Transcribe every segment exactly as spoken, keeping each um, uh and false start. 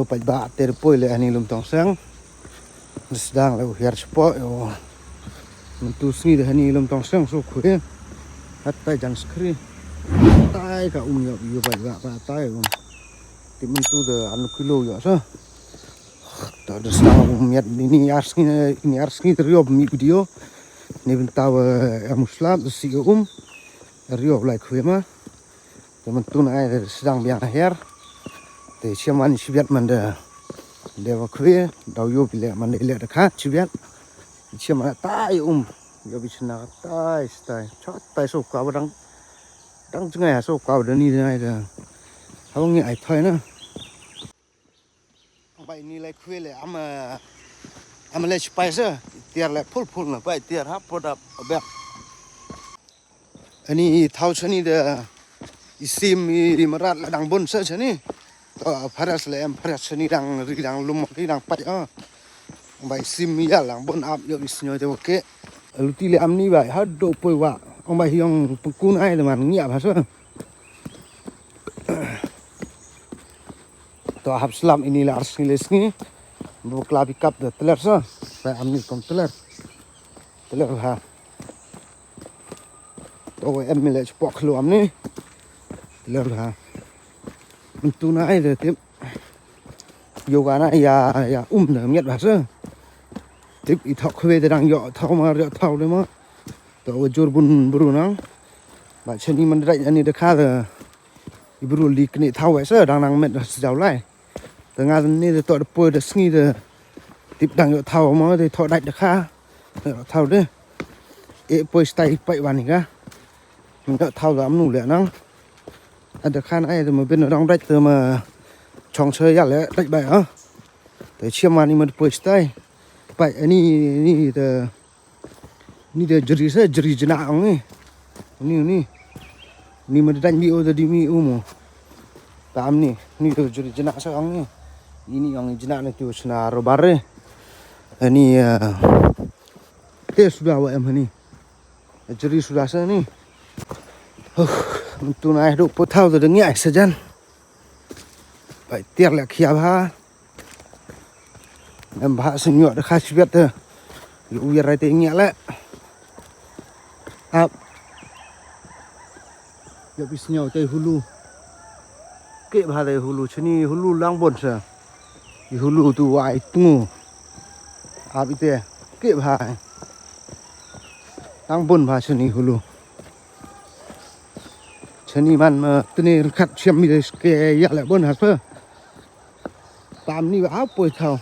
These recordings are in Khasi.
Paidbah te da poi leh hani Lumtongseng. Da sdang leh u hiar shapoh ïa u. Mynta sngi da hani Lumtongseng shu khwai. Hatai jan skri. Tai ka um ïoh ïoh paidbah patai um. Te mynta da anu kilo ïoh sa. Ta da sdang um miat ini ar sngi ini ar sngi da ïoh mi video. Ni bynta wa em u slap da si um. Ïoh lai khwai ma. Te mynta na ai da sdang biang hiar. Te chiam ani chibiat man da. Da wa khwai da ïoh bi leh man da leh da kha chibiat. Chiam ani tai um. Ïoh bi chna tai stai. Chot tai so ka wa dang dang jngai so ka wa da ni da ai da. Hawang ni ai thoi na. Bai ni lai khwai leh am am leh chipai sa. Tiar leh phul phul na bai tiar hap podap bek. Ani thaw chani da isim i marat la dang bun sa chani. To pharas leh em pharas chani dang ri dang lum ri dang pai ah. Bai sim ya lang bun ap yo isnyo te oke. Luti leh am ni bai ha do poi wa. Ong bai hiong pengkun ai da man ngiap ha sa. To hap slam ini la ars ni les ni. Bu klabi kap da teler sa. Bai am ni kom teler. Teler ha. To em mi leh chpok khlu am ni. Teler ha. Mynta na ai da tip. Yoga na ya ya um da miat ba sa. Tip i thok khwe da dang yo thau ma yo thau de ma. To wa jur bun bru nang. Ba chani man drai ani da kha da. I bru li kni thau wa sa dang nang met da sjaw lai. Da nga ni da to da poi da sngi da. Tip dang yo thau ma da to dai da kha. Thau de. E poi stai pai wani ka. Nda thau da amnu le nang. Ada khan ai da ma bin rong dai da ma chong che ya le dai bai ha. Da chiam wani ma poi stai. Pai ani ni da ni da jri sa jri jna ong ni. Ni ni. Ni ma dai mi o da di mi u mo. Tam ni ni da jri jna sa ong ni. Ni ni ong jna ni tu sna robar. Ani te sudah wa em hani. Jri sudah sa ni. Huh, tu na ai do po thau da ngi ai sajan. Bai tiar le khia ba. Em ba sin yo da kha chibiat te. Yo u ya rai te ngi le. Ap. Yo bi snyo te hulu. Ke ba te hulu chini hulu lang bon sa. I hulu tu wa i tungu. Ap ite. Ke ba. Lang bon ba chini hulu. Chani man ma tni rkhat chiam mi de ke ya le bon ha pe. Tam ni ba poi thau.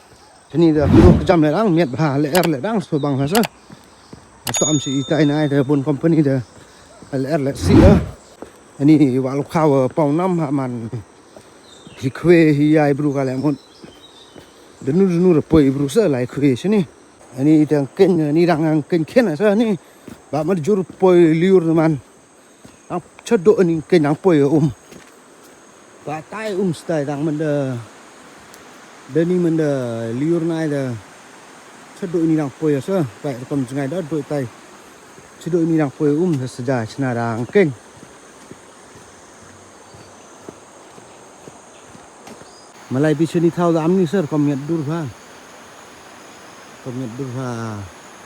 Chani da kru jam le dang miat ba le er le dang so bang ha sa. To am si itai nai de bon company de le er le si a. Ani wa lu khaw pau nam ha man. Hi khwe hi ya i bru ka le mon. De nu nu re poi i bru sa lai khwe chani. Ani dang ken ani dang ken ken sa ni. Ba man jur poi liur man. Dang chado ani ken dang poi um. Ba tai um stai dang man da. Da ni man da liur nai da. Chado ani dang poi sa. Ba kom jngai da do tai. Chado ani dang poi um sa saja chna dang ken. Malai pi chani thau da amni sir kom yat dur pha. Kom yat dur pha.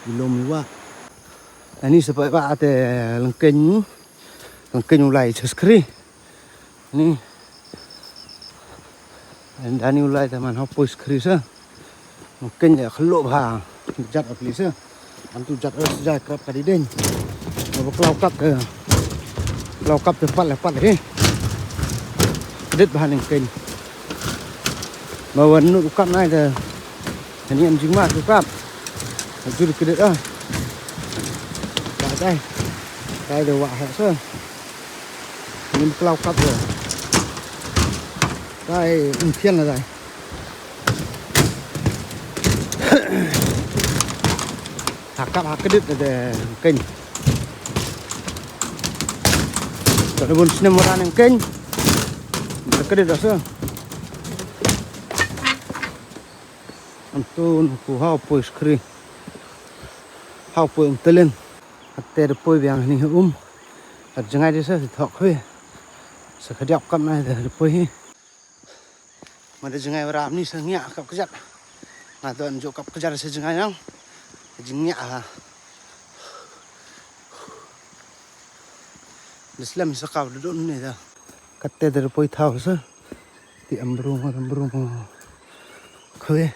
Ilom iwa. Ani sepai ba ate lengkeng. Lengkeng ulai cheskri. Ni. Dani ulai ta man hau poi skri sa. Mungkin ya khlo bha. Jat apli sa. Antu jat as jai krap ka dideng. Ba klaw kap ke. Klaw kap te pat le pat he. Kedet bha ning ken. Ba wan nu kap nai te. Ani am jingma tu kap. Jur kedet ah. Ba dai. Dai de wa ha sa. Ngin klaw kap de. Dai um khian la dai. Ha kap ha kedit de keng. Ka da bun snem ora neng keng. Kedit da sa. Antun ku hau poi skri. Hau poi um telen. Ate da poi biang ni um. At jangai di sa thok hui. Sa khadiak kam nai da poi hi. Ma da jngai wara amni sa ngiah kap kjat. Nga don jo kap kjat sa jngai nang. Jngiah ha. Da slem sa kaw da don ne da. Katte da poi thaw sa. Ti ambru ma ambru ma. Khwe.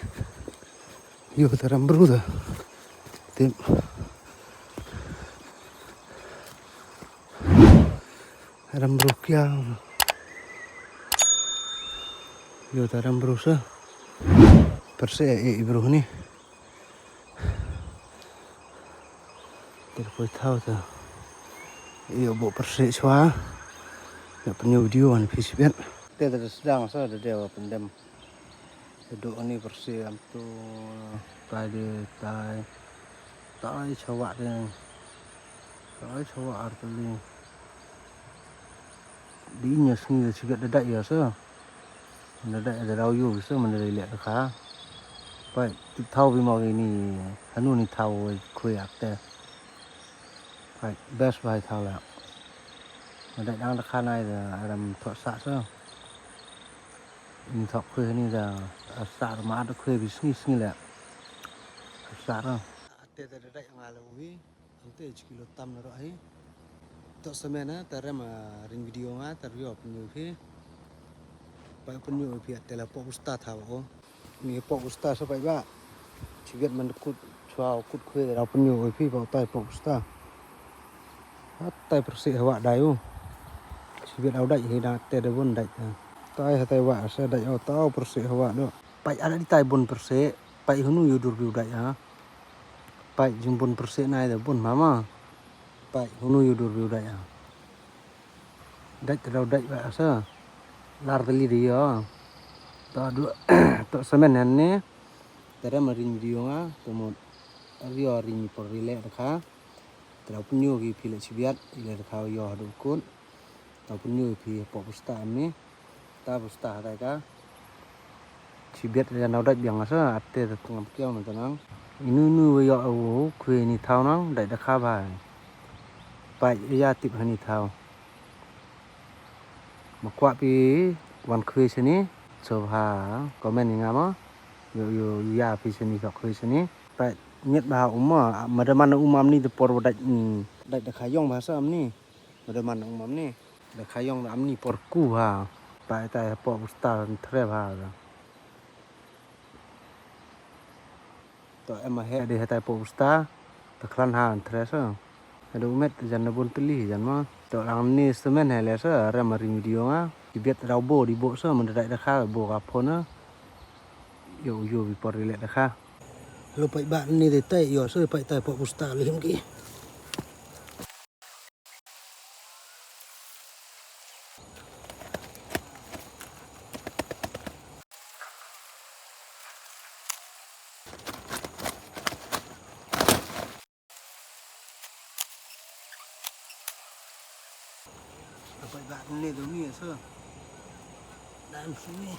Yo da ambru da. Ti. Rambru kia. Yo ta rambru sa. Perse e ibru ni. Ter koi thau ta. Yo bo perse chwa. Ya penyu video an pis biat. Ter sedang sa da dewa pendem. Duk ni bersih am tu tai de tai tai chawak de tai chawak arteli. Di nya sngi de sigat de dai ya sa. Manda dai de rau yu sa manda dai lek ka. Pai tip thau bi mau ini hanu ni thau khui ak te. Pai best bai thau la. Manda dang de khanai de aram thok sa sa. Ni thok khwe ni da asar ma da khwe bi sngi sngi le. Asar. Te da da nga le wi. Ante chikilo tam na ro ai. Tok semen na ta rem ring video nga ta rio penyu phi. Pai penyu phi ate la pok usta tha o. Ni pok usta sa pai ba. Chiget man kut chwa kut khwe da penyu phi ba utai pok usta. Atai persi hawa dai u. Chiget au dai hi da te da bun dai. Tai hatai wa sa dai au tau persi hawa do. Pai ada di tai bun persi. Pai hunu yudur biu dai ha. Pai jing bun persi nai da bun mama. Pai hunu yudur biu dai ha. Dai te dau dai ba sa. Lar teli de yo. To du to semen han ne. Tere ma ring video nga to mo. Rio ring por rile da kha. Te dau penyu ki phi le chibiat ile da kha yo hadu kut. Dau penyu phi pok pusta am ni. Ta pusta hatai ka. Chibiat le nau dai biang sa ate ta tengam kiau na tenang. Inu inu wa yo awu khwe ni thau nang dai da kha bai. Pai ya tip hani thau. Ma kwah pi wan khwe sini. So ha comment ni nga ma. Yo yo ya pi sini sok khwe sini. Pai nyet ba uma ma da man uma amni de por dai dai da kha yong ba sa amni. Ma da man uma amni. Da kha yong da amni por ku ha. Pai tai por usta tre ba. To em he de hatai po usta. Ta khlan ha an tre sa. Ada umet jan na bun teli jan ma. To lang ni semen he le sa rem ring video nga. Di bet rau bo di bo sa mendrai da kha bo ka phone. Yo yo bi por rile da kha. Lo pai ba ni de tai yo sa pai tai po usta le him ki. Apa ba ni tu ni so. Dan sini.